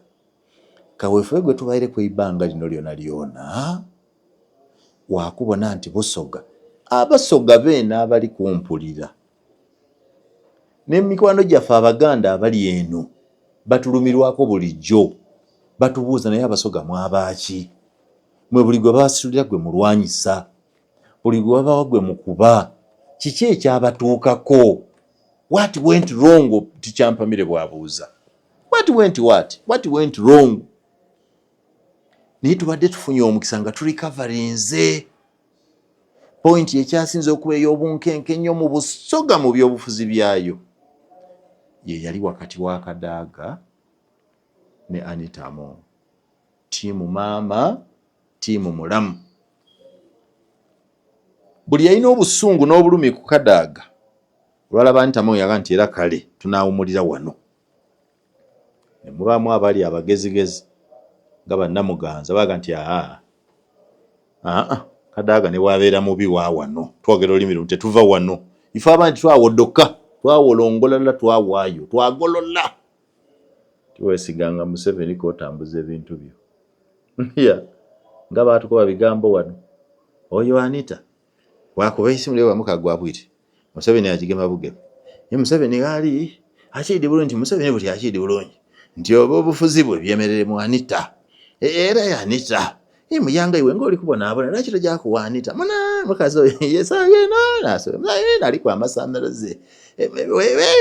Kaweefube gwe tubaireku eibanga lino lyona lyona wakubona nti Busoga, Abasoga beene abali kumpulira n'emikwano gyaffe Abaganda abali eno batulumirwako bulijjo, batubuuza naye Abasoga mwabaaki? Mwe buli gwe babasitulira gwe mulwanyisa, buli gwe babawa gwe mukuba, kiki ekyabatuukako? What went wrong? Tikyampamire bw'abuuza. What went what? What went wrong? Naye tubadde tufunye omukisa nga turecoverinze. Point ekyasinze okuba ey'obunkenke ennyo mu Busoga mu byobufuzi byayo ye yali wakati wa Kadaga ne Anita Among. Tiimu maama, tiimu mulamu. Buli yalina obusungu n'obulumi ku Kadaga olwalaba Anita Among yaga nti era kale tunaawumulira wano. Ne mubaamu abali abagezigezi nga bannamuganza baga nti aa aa Kadaga ne bw'abeera mubi wa wano twogera olulimi lumu tetuva wano. Ife abandi twawodoka twawolongolala twawaayo twagolola. Tiweesiganga Museveni k'otambuza ebintu byo. Yeah. Nga baatukuba bigambo wano. Oyo Anita wakuba esimu leero wamuka gwa bwiti. Museveni agigema bugeme. Ye Museveni gali akiidi bulungi, Museveni buti akiidi bulungi nti oba obufuzi bwe byemerere mu Anita. Era ya Anita ye muyanga iwe ng'oli kubonaabona lwaki tojja kuwa Anita muna mukazi oyo yesayenaali ku amasannyalaze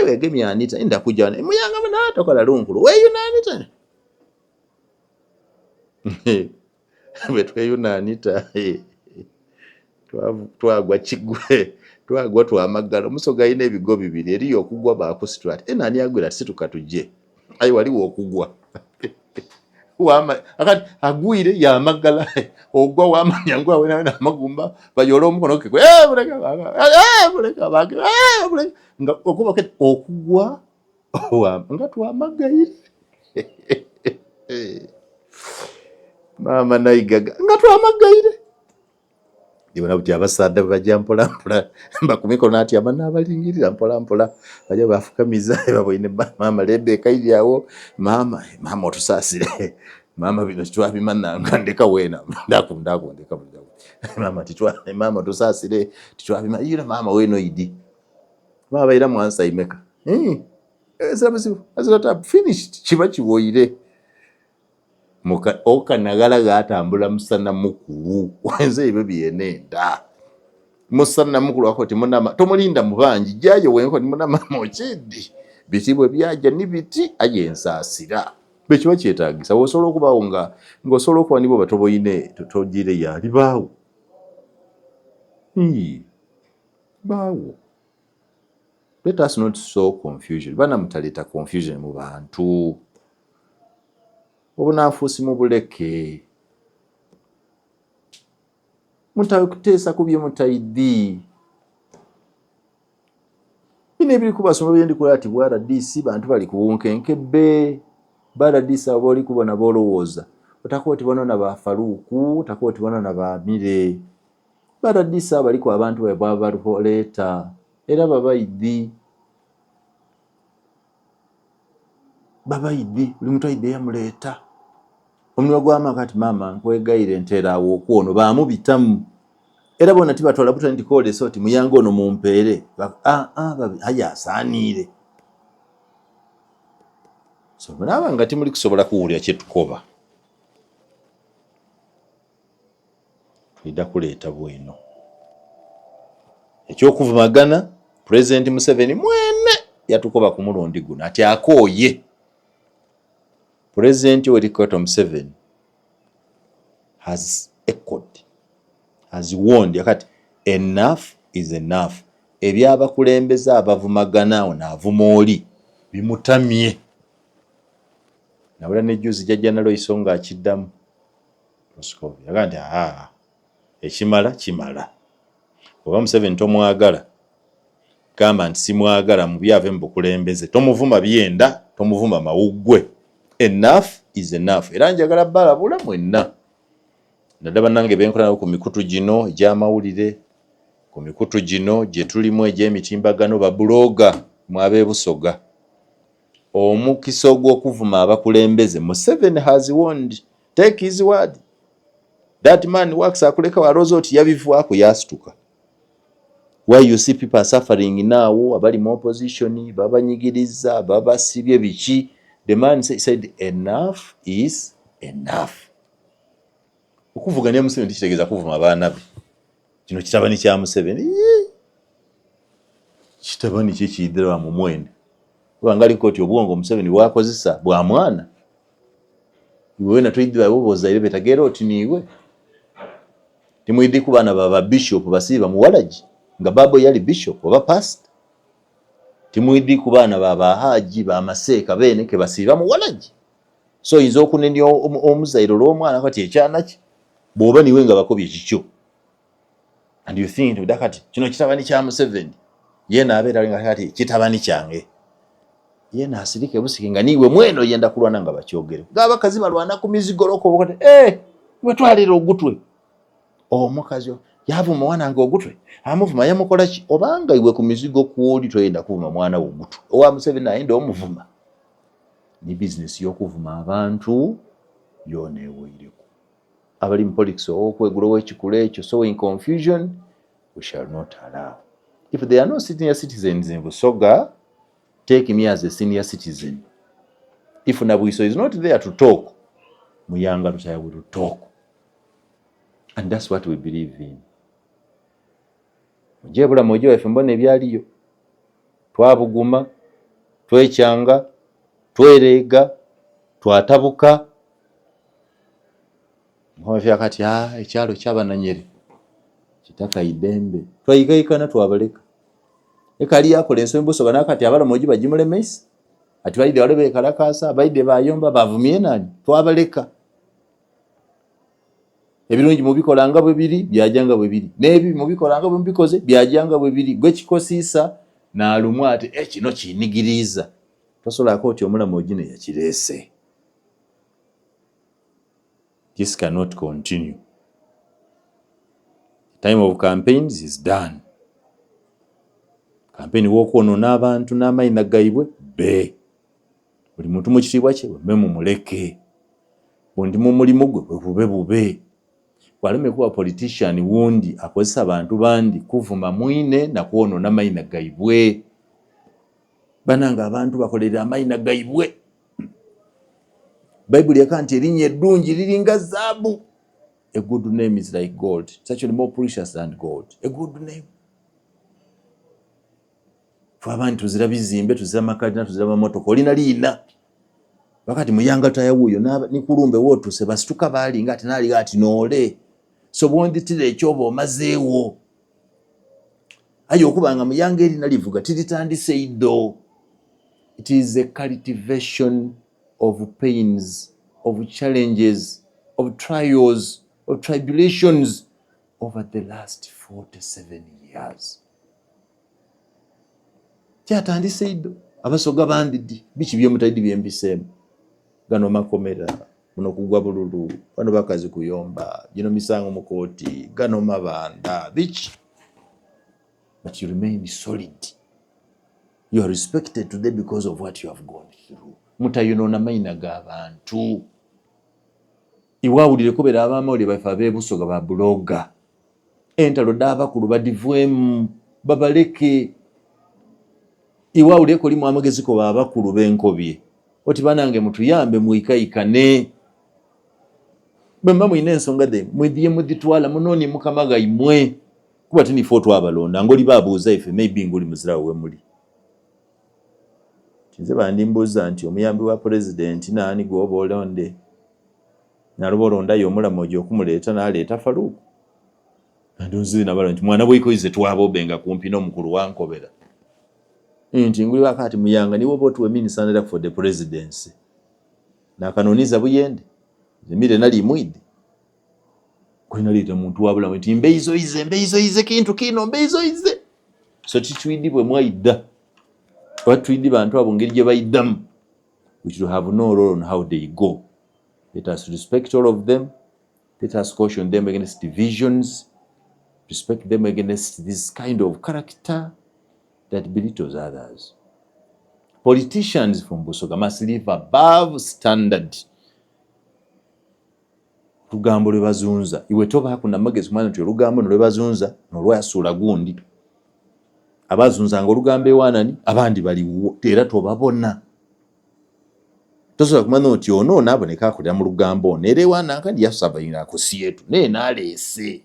wegemye Anita enda kujja muyanga muna tokola lunkulu weeyuna Anita bwe tweyuna Anita twagwa kigwe twagwa twamaggala. Omusoga alina ebigo bibiri, eriyo okugwa bakusitula ati ena ani agwira situka tujje, aye waliwo okugwa akati agwire yamagala ogwa wamanya ngwa wena wena amagumba bayola omukono ke buleka buleka buleka nga okuba okugwa nga twamagaire maama naigaga nga twamagaire ndibona buti abasaadha bwe bajja mpola mpola bakumikono atyama n'abalingirira mpola mpola bajja bafukamiza baboine maama Rebeka iri awo maama maama otusaasire maama bino titwabimananga ndeka weena ndaku ndaku ndeka maama titwa maama otusaasire titwabima yira maama weeno idi maama baira mwansa imeka ezira buzibu azira tabu finished kiba kiwoire okanagala gatambula musana mukulu wenze ebyo byenenda musana mukulu ako timunama tomulinda mubanji jayo wenko nimunama mukidi biti bwe byaja ni biti aye ensasira bekiba kyetagisa osobola okubawo nga ng'osobola okuba nibo batoboyine togire yali baawo baawo. Let us not sow confusion. Bana mutaleta confusion mu bantu. Obunanfuusi mubuleke. Mutawe kuteesa ku bye mutaidi. Bino ebiri kubasoma bye ndikola ati bwa RDC bantu bali ku bunkenke be. Ba RDC abo oli kubona bolowooza. Otako oti bona na ba Faruku, otako oti bona na ba Mire. Ba RDC abo baliko abantu baibwe abaluleeta era babaidhi. Babaidhi, buli muntu aidhi eyamuleeta. Omunwa gwa maama kati maama nkwegayire nteera awo okwono baamubitamu. Era bona tibatwala butwa nti kwolesa oti muyange ono mumpeere. Aye asaaniire. So munaaba nga timuli kusobola kuwulira kye tukoba, twidha kuleeta bwino eky'okuvumagana. Pulezidenti Museveni mwene yatukoba ku mulundi guno ati akooye. Pulezidenti Yoweri Kaguta Museveni has echoed, has warned akati enough is enough. Ebyabakulembeze abavumagana ono avuma oli bimutamye. Nawulira ne juzi jjajja Naloiso ng'akiddamu Moscow yaga nti aa ekimala kimala. Oba Museveni tomwagala gamba nti simwagala mubi ave mu bukulembeze, tomuvuma byenda, tomuvuma mawuggwe. Enough is enough. Era njagala balabula mwenna naddala bannange benkola nabo ku mikutu gino egy'amawulire, ku mikutu gino gye tulimu egy'emitimbagano, babuloga mwe ab'e Busoga. Omukisa ogw'okuvuma abakulembeze, Museveni has warned, take his word. That man works akuleka walowooza oti yabivaako yasituka. Why you see people are suffering now, abali mu opposition babanyigiriza, babasibye biki. The man said enough is enough. Okuvuganya Museveni tikitegeeza kuvuma baana be. Kino kitabani kya Museveni. Kitabani kye kiyidira mu mwene. Kubanga aliko oti obwongo Museveni bwakozesa bwa mwana. Iwe wena toyidira abo bozaire betageera oti niiwe. Timwidhi ku baana ba bishop basiiba muwalagi nga babo yali bishop oba pastor. Timwidhi ku baana ba bahaji ba maseeka beene ke basiiba muwalagi. So oyinza okunenya omuzaire olw'omwana kati ekyana kye bw'oba niwe nga bakobye kikyo. And you think nti kati kino kitabani kya Museveni yena abeera nga kati kitabani kyange yena asirike busike nga niiwe mwene oyenda kulwana nga bakyogere ng'abakazi balwana ku mizigo olwokuba wetwalira ogutwe omukazi yavuma omwana nga ogutwe amuvuma yamukola ki obanga iwe ku mizigo kwoli toyenda kuvuma mwana wo ogutwe owa Museveni ayenda omuvuma ni bizinesi y'okuvuma abantu yona ewoireku abali mu politics owokwegula ow'ekikula ekyo sowing confusion we shall not allow. If there are no senior citizens in Busoga, take me as a senior citizen. If Nabwiso is not there to talk, Muyanga Lutaya will talk. And that's what we believe in. Mujje bulamu ojje waffe mbona ebyaliyo. Twabuguma, twekyanga, twereega, twatabuka. Mukama kati ekyalo kyabananyere kitaka idembe twayikaikana twabaleka ekali yakola ensobi Busoga nakati abalamoji bagimulemesa ati baide wale bekalakasa baide bayomba bavumye nani twabaleka ebirungi mubikola nga bwe biri byajja nga bwe biri n'ebibi mubikola nga bwe mubikoze byajja nga bwe biri gwe kikosiisa n'alumwa ati kino kinigiriiza tosolako oti omulamoji ne yakireese. This cannot continue. The time of campaigns is done. Campaign w'okwonoona abantu n'amayina gaibwe be. Buli muntu mu kitiibwa kye bwe mumuleke. Bundi mu mulimu gwe bwe bube bube. Waleme kuba politician wundi akozesa abantu bandi kuvuma mwine na kwonoona mayina gaibwe. Banange abantu bakolerera amayina gaibwe. Bayibuli eka nti erinnya eddungi liringa zaabu. A good name is like gold. It's actually more precious than gold. A good name. Ffe abandi tuzira bizimbe, tuzira makalina, tuzira mamotoka, olina liina. Wakati Muyanga Lutaya wuuyo ni kulumbe wootuse basituka baalinga ati naaliga ati noole. So bwonditira ekyoba omazeewo. Aye okuba nga Muyanga erina livuga tiritandise iddo. It is a cultivation of pains, of challenges, of trials, of tribulations over the last 47 years. Kyatandise iddo. Abasoga bandidi biki byemutaidi byembiseemu gano makomera muno kugwa bululu bano bakazi kuyomba gino misango mu kooti gano mabanda biki, but you remain solid. You are respected today because of what you have gone through. Mutayonoona mayina g'abantu. Iwawulire kubera abamawulire baife ab'ebusoga ba buloga entalo d'abakulu badivwemu babaleke. Iwawulire kolimu amagezi ko babakulu benkobye oti banange mutuyambe mwikaikane bwe mba mulina ensonga dhe mwidhiye mudhitwala munoonye mukama gaimwe kuba tinife otwabalonda ngoli babuuza ife maybe ngoli muzirawo we muli. Nze bandimbuuza nti omuyambi wa pulezidenti naani gwoba olonde naloba olondayo omulamoji okumuleeta n'aleeta Faluuku andonzi nabala nti mwana bweikoize twabobenga kumpi n'omukulu wankobera nti nguli wakati Muyanga niwe oba otuwe minister for the presidency nakanoniza buyende emire nali mwidi kwinaleeta muntu wabulamu nti mbeizoize mbeizoize kintu kino mbeizoize. So titwidi bwe mwaidda oba twidi bantu abo ngeri gye baiddamu. We should have no role on how they go. Let us respect all of them. Let us caution them against divisions, respect them against this kind of character that belittles others. Politicians from Busoga must live above standard. Olugambo lwe bazunza iwe tobaako namagezi kumanya nti olugambo no lwe bazunza nolwasuula gundi abazunzanga olugambo ewanani abandi baliwo era tobabona. Tosobola kumanya oti ono naaboneka akolera mu lugambo ono era ewananka ndi yasabayina akusyetu naye naaleese.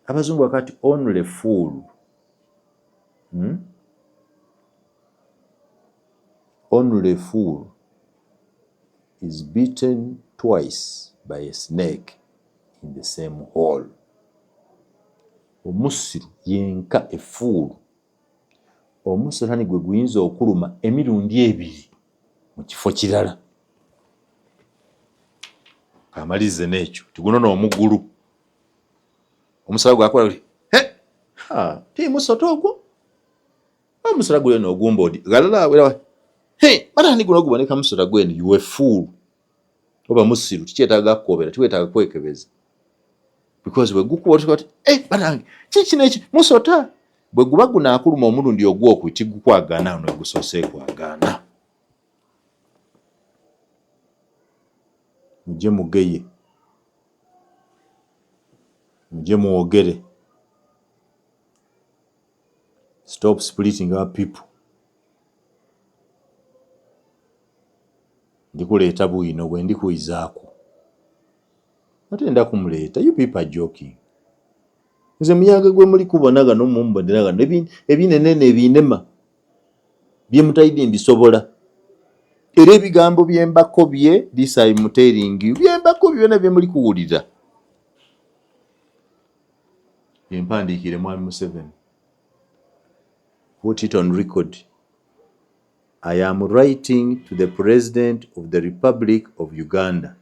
Abazungu bakati only fool, Only fool is beaten twice by a snake in the same hole. Omusiru yenka efuulu omusotani gwe guyinza okuluma emirundi ebiri mu kifo kirala. Kamalirize n'ekyo tiguno n'omugulu omusala gwakola guti ti musota ogwo omusala guli n'ogumba odi galala wera matani guno guboneka musota gwene. You a fool oba musiru tikyetaaga kukobera tiwetaaga kwekebeza because bwe gukuba otuka oti banange kiki neki musota bwe guba gunaakuluma omulundi ogwokubiri tigukwagaana ono gusoose kwagaana. Mujje mugeye mujje mwogere. Stop splitting our people. Ndikuleeta bwino bwe ndikuyizaako ate nda kumuleeta. You people are joking. Nze Muyaga gwe muli kubona gano mumbonera gano ebinenene ebinema bye mutayidi mbisobola era ebigambo byembakobye this I'm telling you byembakobye byonna bye muli kuwulira empandiikire Mwami Museveni. Put it on record. I am writing to the President of the Republic of Uganda,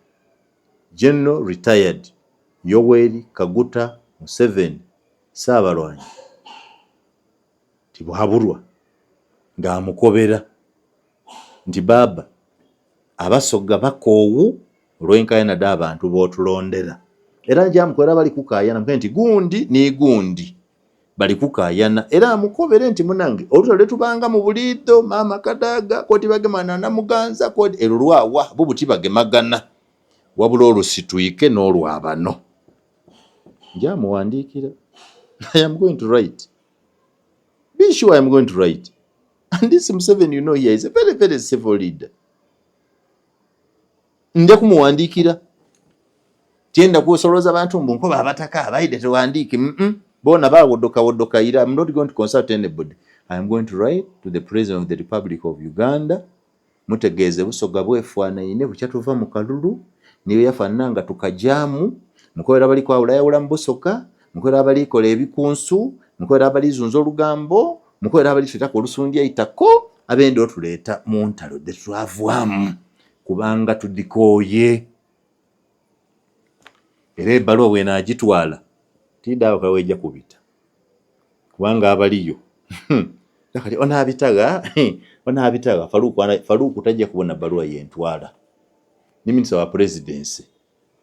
General Retired Yoweri Kaguta Museveni Ssaabalwanyi Tibuhaburwa ng'amukobera nti baaba Abasoga bakoowu olw'enkaayana dh'abantu b'otulondera. Era nja mukolera bali kukaayana mukobere nti gundi ni gundi bali kukaayana. Era amukobere nti munange olutalo lwe tubanga mu buliidho maama Kadaga koti bagemana na Muganza koti erwo lwawa bo buti bagemagana wabula olusitwike n'olwa bano. Nja muwandiikira. I am going to write. Be sure I am going to write. And this Museveni, you know, here is a very, very civil leader. Nja kumuwandiikira tyenda kusoloza bantu mbu nkoba abataka abaide tewandiike bona bawodoka wodoka ira. I'm not going to consult anybody. I am going to write to the President of the Republic of Uganda mutegeeze Busoga bwefaanaine bukya tuva mu kalulu niyo yafaanana nga tukajaamu mukobera bali kwawulayawula mu Busoga Mukobere abalikola ebikunsu, mukobere abalizunza olugambo, mukobere abalitwetaku olusundya eitako, abenda otuleeta mu ntalo dhe twavaamu kubanga tudhikooye. Era ebbaluwa bwenaagitwala tidhaabaka weja kubita kubanga abaliyo kati onaabitagha onaabitagha Faluuku taja kubona bbaluwa yentwala ni minisita wa pulezidenti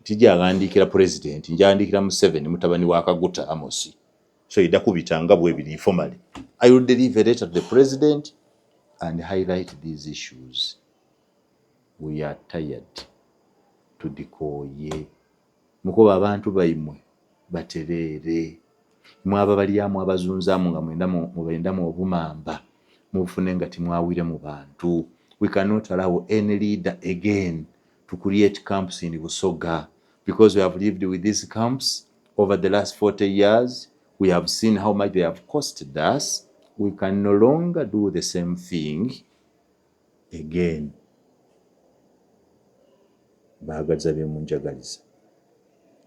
tija aghandiikira pulezidenti, nja ghandiikira Museveni mutabani wa Kaguta Amosi, so ida kubita nga bwebiri informally. I will deliver a letter to the president and highlight these issues. We are tired, tudikooye. Mukoba abantu baimwe batereere, imwe ababalyamu abazunzaamu nga mwenda mubendamu obumamba mubufune nga timwawire mu bantu. We cannot allow any leader again to create camps in Busoga because we have lived with these camps over the last 40 years. We have seen how much they have costed us. We can no longer do the same thing again. Baagaliza bye munjagaliza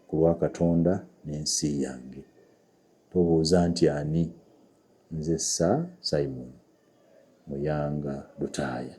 ku lwa Katonda n'ensi yange. Tobuuza nti ani, nze Sir Simon Muyanga Lutaaya.